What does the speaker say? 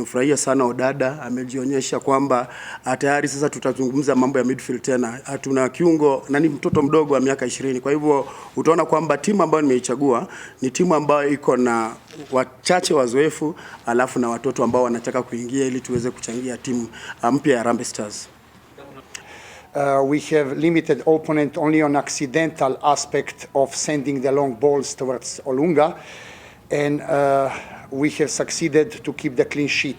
Nimefurahia sana Odada, amejionyesha kwamba tayari sasa tutazungumza mambo ya midfield tena. Tuna kiungo na ni mtoto mdogo wa miaka 20. Kwa hivyo utaona kwamba timu ambayo nimeichagua ni timu ambayo iko na wachache wazoefu, alafu na watoto ambao wanataka kuingia ili tuweze kuchangia timu mpya ya Harambee Stars. We have limited opponent only on accidental aspect of sending the long balls towards Olunga, and we have succeeded to keep the clean sheet.